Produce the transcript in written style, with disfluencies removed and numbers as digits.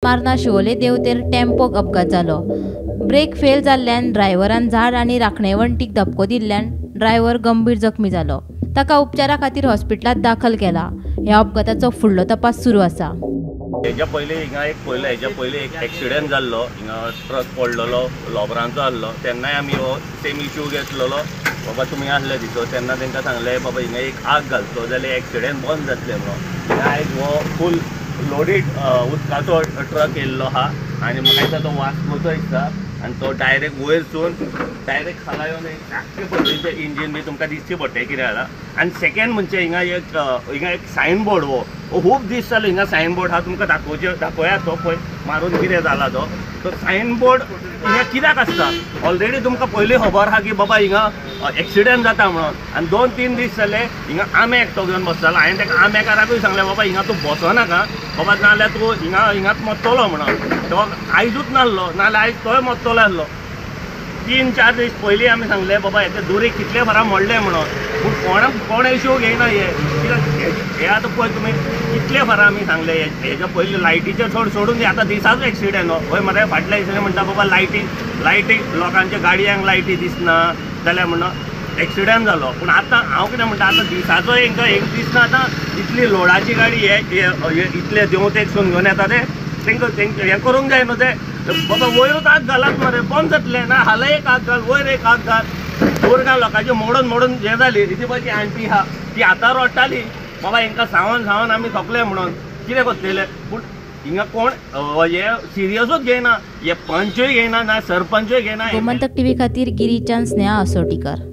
मार्ना शिवोले देवतेर टेम्पोक अपघात जालो. Brake fail जाल्ल्यान ड्रायव्हरान झाड आनी राखणे वण्टीक धपको दिल्ल्यान ड्रायव्हर गंभीर जखमी जालो. ताका उपचारा खातीर हॉस्पिटलांत दाखल केला. ह्या अपघाताचो फुडलो तपास सुरू आसा. हेज्या पयलीं हिंगा एक पयलो हेज्या पयलीं एक एक्सिडंट जाल्लो, हिंगा ट्रक पडलेलो, लोबरांचो आहलो. तेन्नाय आमी हो सेम इशू घेतलेलो, बाबा तुमी आहले दिसो तेन्ना तांकां सांगलें बाबा हिंगा एक आग घालचो जाल्यार एक्सिडंट बंद जातलें म्हणून. हिंगा आयज हो फूल लोडीड उदकाचो ट्रक येयल्लो आहा आनी म्हाका दिसता तो वास्कोचो दिसता आनी तो डायरेक्ट वयरसून डायरेक्ट खाला येवन सारकें पडलें. इंजीन बी तुमकां दिसचें पडटलें कितें जाला. आनी सेकेंड म्हणजे हिंगा एक सायन बोर्ड हो खूब दीस जालो हिंगा सायन बोर्ड आहा, तुमकां दाखोवया तो पळय मारून कितें जाला तो. तो सायन बोर्ड हिंगा कित्याक आसता, ऑलरेडी तुमकां पयलीं खबर आहा की बाबा हिंगा एक्सिडंट जाता म्हणून. आनी 2-3 दीस जाले हिंगा आमे एकटो घेवन बसतालो. हांवें ताका आमेकाराकूय सांगलें बाबा हिंगा तूं बसनाका बाबा, नाजाल्यार तूं हिंगा हिंगाच मरतलो म्हणून. तो आयजूच नासलो, नाजाल्यार आयज तोय मरतलो आसलो. 3-4 दीस पयलीं आमी सांगलें बाबा हेचे दोरी कितले फारा मोडले म्हणून, पूण कोणाक कोण इशू घेयना. हे कित्याक हे आतां पळय तुमी कितले फारा आमी सांगले. हेच्या पयलीं लायटीचें सोडून आतां दिसाचो एक्सिडंट हो. हय मरे, फाटल्या दिसांनी म्हणटा बाबा लायटी लायटी लोकांच्या गाडयांक लायटी दिसना जाल्यार म्हणून एक्सिडंट जालो. पूण आतां हांव कितें म्हणटा, आतां दिसाचो हेंकां एक दिसना. आतां इतली लोडाची गाडी हे इतले देंवतेकसून घेवन येता ते तेंकां तेंकां हें करूंक जाय न्हू. ते बाबा वयरूच आग घालात मरे, बंद जातलें ना. हाला एक आग घाल, वयर एक आग घाल, दुर्गां लोकांची मोडून मोडून हें जाली. ती पळय ती आंटी आहा ती आतां रडटाली बाबा हेंकां सावन सावन आमी थकले म्हणून कितें करतले. पूण हिंगा कोण हे सिरियसूच घेयना, हे पंचूय घेयना ना सरपंचूय घेयना. गोमंतक टीव्ही खातीर गिरीच्यान स्नेहा असोटीकर.